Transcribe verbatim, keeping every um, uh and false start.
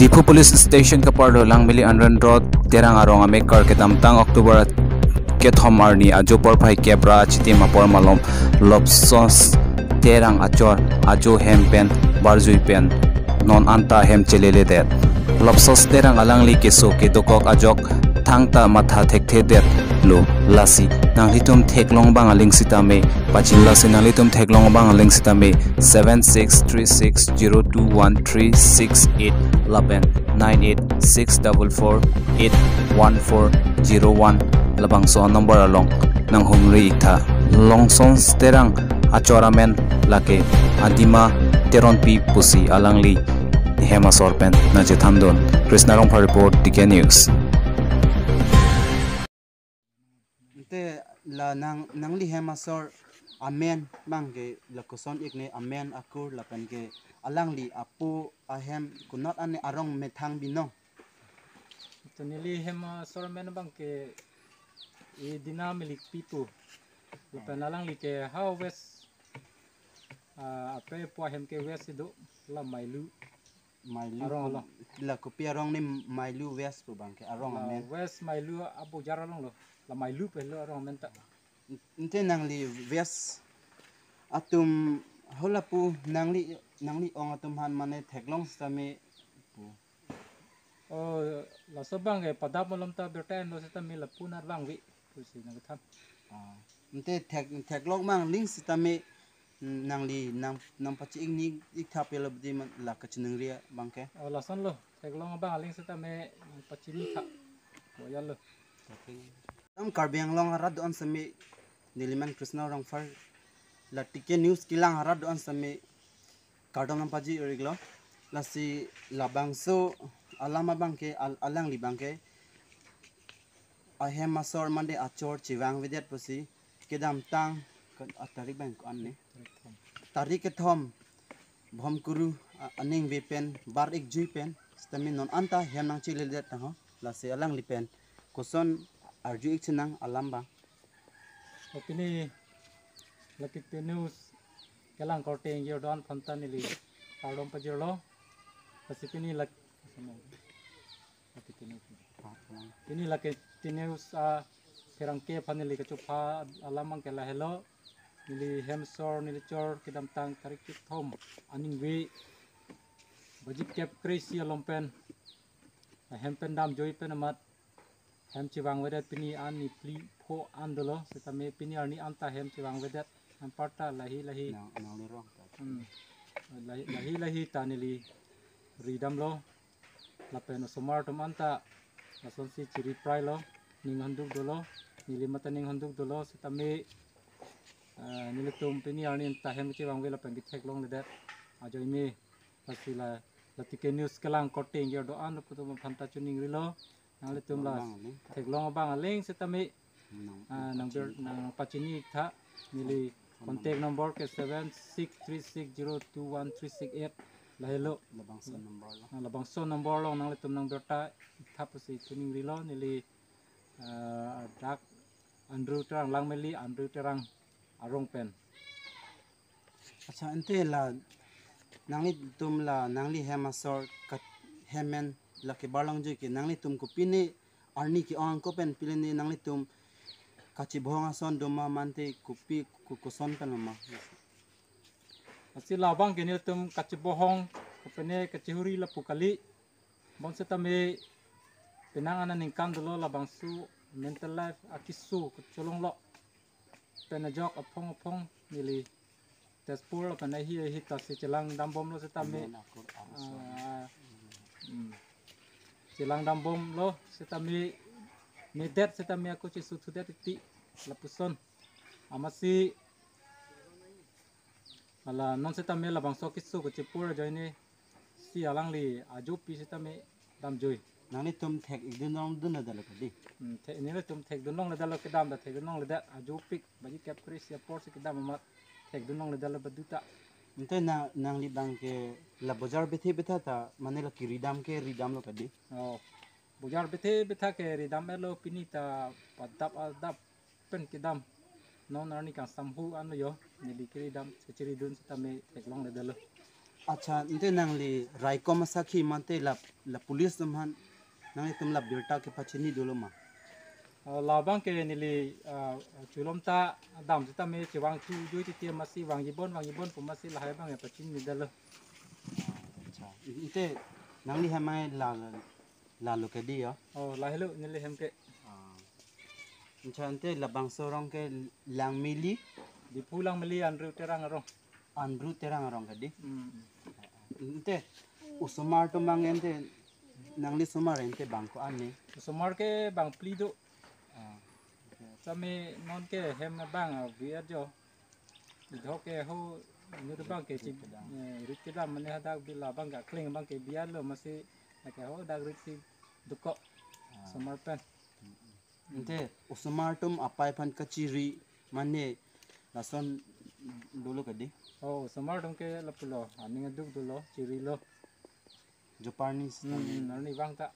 Diphu Police Station kaparlo Langmili Anren Road Terang arong amekar kedamtang October kethom arni ajo porphai kep ra achitim apor malom Lopsos Terang achor ajo hem pen barjui pen non anta hem cheleledet. Lopsos Terang alangli keso kedokok ajok thangta matha thekthedet lo. Lasi nanglitum theklong abang aling sitame pachin, lasi nanglitum theklong abang aling sitame seven six three six zero two one three six eight lapen nine eight six double four eight one four zero one labangso number along nanghumri iktha. Lopsos Terang achor amen lake Adima Teronpi pusi alangli hem asor pen nangchethandun. Krishna Rongphar report, T K News. Ante la nang nangli hem asor amen abangke la koson ik ne, amen akur lapen ke alangli apo ahem konat ane arong methang binong. Ante neli hem asor amen abangke Edina Milikpi pu. Lapen alangli ke ha West, ah, ape po ahem ke West ido, la Mailu Mailu arong pu-, along. La kopi arong ne, Mailu West pu abangke arong la amen. West Mailu abojar along lo. La Mailu pu helo arong amen ta. Ante nangli West atum halapu nangli, nangli ong atum aphan mane theklong sitame pu. Oh, laso abangke padap malom ta birta enlo sitame lapu nat vangve pusi nangkethan. Ah, ante thek, theklong abang aling sitame nangli nang, nangpachi-ik ni iktha pelo bdi man la kachiningri abangke. Oh, lason lo. Theklong abang aling sitame nangpachini tha. Boyal lo. Am Karbi Anglong arat do-an sitame nelimen Krishna Rongphar la T K News kelang arat do-an sitame kardom nangpaji-ik lo. Lasi labangso alam abangke al-, alangli abangke ahem asor mande achor chevangvedet pusi kedamtang ke-, a tarik abang ko-an ne? Tarik kethom Bhomkuru a-, aningve pen bar-ik jui pen sitame non anta hem nangcheledet tangho. Lasi alangli pen koson arju-ik chenang alam abang. Pini la T K News kelang korte ingjir do-an aphan ta neli kardom pajirlo. Lasi pini la, pini la T K News a pherangke aphan neli kachopha alam abangke lahelo. Neli hem asor, neli chor kedamtang tarik kethom aningve baji kep kre-isi along pen hem pen damjui pen amat hem chevangvedet pini arni phli pho an dolo, sitame pini arni anta hem chevangvedet anparta lahi lahi. Nang, nangli rong ta. Hmm. Lahi, lahi lahi ta neli ridamlo. Lapen osomar atum anta lasonsi chiri prai lo, ning handuk dolo, neli mate ning handuk dolo, sitame, eh, nelitum pini arni anta hem chevangve lapen ketheklongledet ajoine. Lasi la, la T K News kelang korte ingjir do-an atum aphan ta chiningrilo. Nanglitum la theklong abang aling, theklong abang aling sitame, nang, ah, nang ber, nangpachini tha. Neli contact number ke seven six three six zero two one three six eight. Lahelo. Labangso number lo. Ah, labangso number lo nanglitum nang birta tha pusi chiningrilo. Neli, ah, dak Andrew Terang, Langmili Andrew Terang arong pen. Accha, ante la nanglitum la nangli hem asor kat hem pen la kebar longjui ke nanglitum kopine arni ke-ong ako pen pile ne nanglitum kachebohong ason doma mante kopi ko-, koson pen ma? Lasi labang ke nelitum kachebohong kopine kachehuri lapu kali. Bonsitame penang aningkan dolo labangso mental life akeso kacholonglo. Pen ajok aphong aphong neli Tezpur lapen ahi ahi ta si chelang dambomlo sitame. Amen, ako, ako, ah, hmm. Chelang dambomlo sitame, medet sitame ako chesuthudet ti lapuson. Amatsi hala non sitame labangso keso kachepur ajoine si alangli ajopi sitame damjui. Nanglitum thek-ik dun longdunledetlo kadi? Hmm, thek, nelitum thekdun longledetlo kedam ta thekdun longledet ajopik baji kep kre-isi apor si kedam amat thekdun longledetlo baduta. Ante na, nangli abang ke la bojar bethe betha ta mane la keridam ke ridamlo kadi? Oh, bojar bethe betha ke ridam-etlo pini ta padap adap pen kedam. Non arni kangsam hu anlo yo, neli keridam, kechiridun sitame theklongledetlo. Accha, ante nangli raikom asakhi mate la, la police atum aphan nanglitum la birta kepachini dolo ma? Ah, labang ke neli, ah, chulom ta dam sitame chevang thu joi titi masi vangji bon, vangji bon pu masi lahai abang ya pachini dolo. Accha. Ante nangli hemai la, la, lalo kedi ya? Oh, lahelo neli hem ke. Ah. Accha, ante labangso arong ke Langmili? Diphu Langmili Andrew Terang arong. Andrew Terang arong kedi? Hmm. Ante osomar atum abang ante nangli osomar ante bang ko-an ne? Osomar ke bang phli do. Ah. Sitame non ke hem abang abi ajo. Idhok ke ho inut abang ke chi, eh, rit kedam mane hadak bi labang ke akleng abang ke bi-et lo masi ke ho dak rit si dokok. Ah. Osomar pen. Ante osomar atum apai aphan kachiri mane lason dolo kedi? Oh, osomar atum ke lapulo, aning aduk dolo, chirilo. Joparni sitame. Hmm, arni vang ta.